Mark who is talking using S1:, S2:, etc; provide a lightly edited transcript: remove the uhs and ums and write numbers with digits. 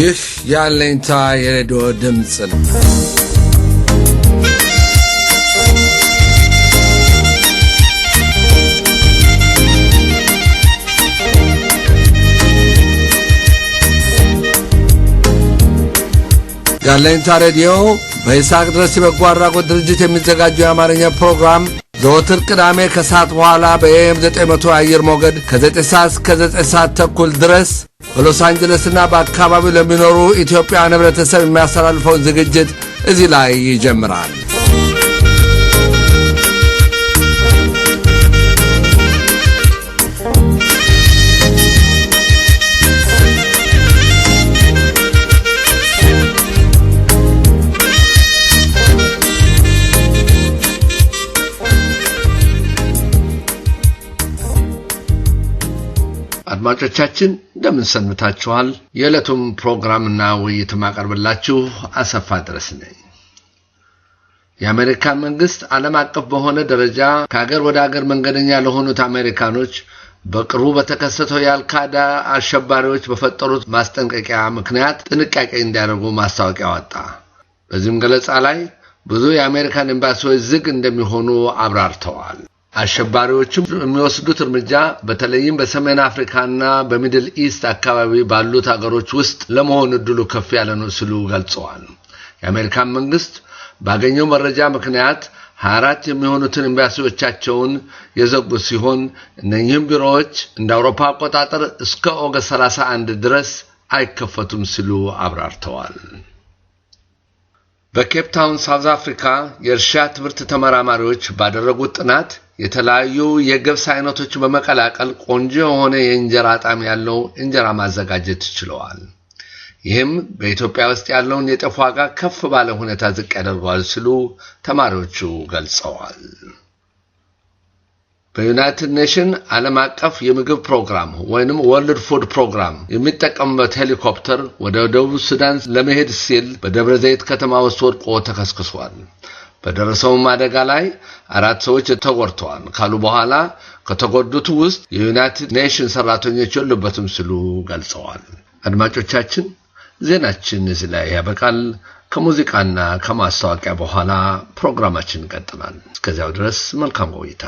S1: ይህ የአለኝታ የሬዲዮ ድምፅ ነው። የአለኝታ ሬዲዮ በይስሐቅ ድረስ የበጎ አድራጎት ድርጅት የሚዘጋጀው የአማርኛ ፕሮግራም ዘወትር ቅዳሜ ከሰዓት በኋላ በ AM 900 አየር ሞገድ ከ9 ሰዓት እስከ 9 ሰዓት ተኩል ድረስ በሎስ አንጀለስና በአካባቢው ለሚኖሩ ኢትዮጵያውያን ህብረተሰብ የሚያስተላልፈውን ዝግጅት እዚህ ላይ ይጀምራል። አድማጮቻችን፣ እንደምን ሰንብታችኋል? የዕለቱም ፕሮግራምና ውይይት ማቀርብላችሁ አሰፋ ድረስ ነኝ። የአሜሪካ መንግስት ዓለም አቀፍ በሆነ ደረጃ ከሀገር ወደ ሀገር መንገደኛ ለሆኑት አሜሪካኖች በቅርቡ በተከሰተው የአልካይዳ አሸባሪዎች በፈጠሩት ማስጠንቀቂያ ምክንያት ጥንቃቄ እንዲያደርጉ ማስታወቂያ ወጣ። በዚህም ገለጻ ላይ ብዙ የአሜሪካን ኤምባሲዎች ዝግ እንደሚሆኑ አብራርተዋል። አሸባሪዎቹም የሚወስዱት እርምጃ በተለይም በሰሜን አፍሪካና በ Middle East አካባቢ ባሉት ሀገሮች ውስጥ ለመሆን እድሉ ከፍ ያለ ነው ሲሉ ገልጸዋል። የአሜሪካን መንግስት ባገኘው መረጃ ምክንያት 24 የሚሆኑትን ኤምባሲዎቻቸውን የዘጉ ሲሆን፣ እነኚህም ቢሮዎች እንደ አውሮፓ አቆጣጠር እስከ August 31 ድረስ አይከፈቱም ሲሉ አብራርተዋል። በኬፕ ታውን ሳውዝ አፍሪካ የእርሻ ትምህርት ተመራማሪዎች ባደረጉት ጥናት የተለያዩ የገብስ አይነቶችን በመቀላቀል ቆንጆ የሆነ የእንጀራ ጣዕም ያለው እንጀራ ማዘጋጀት ችለዋል። ይህም በኢትዮጵያ ውስጥ ያለውን የጤፍ ዋጋ ከፍ ባለ ሁኔታ ዝቅ ያደርገዋል ሲሉ ተማሪዎቹ ገልጸዋል። በ United Nation ዓለም አቀፍ የምግብ ፕሮግራም ወይንም World Food Program የሚጠቀምበት ሄሊኮፕተር ወደ ደቡብ ሱዳን ለመሄድ ሲል በደብረ ዘይት ከተማ ውስጥ ወድቆ ተከስክሷል። በደረሰውም አደጋ ላይ አራት ሰዎች ተጎድተዋል ካሉ በኋላ ከተጎዱት ውስጥ የ United Nation ሰራተኞች የሉበትም ሲሉ ገልጸዋል። አድማጮቻችን፣ ዜናችን እዚህ ላይ ያበቃል። ከሙዚቃና ከማስታወቂያ በኋላ ፕሮግራማችን ይቀጥላል። እስከዚያው ድረስ መልካም ቆይታ።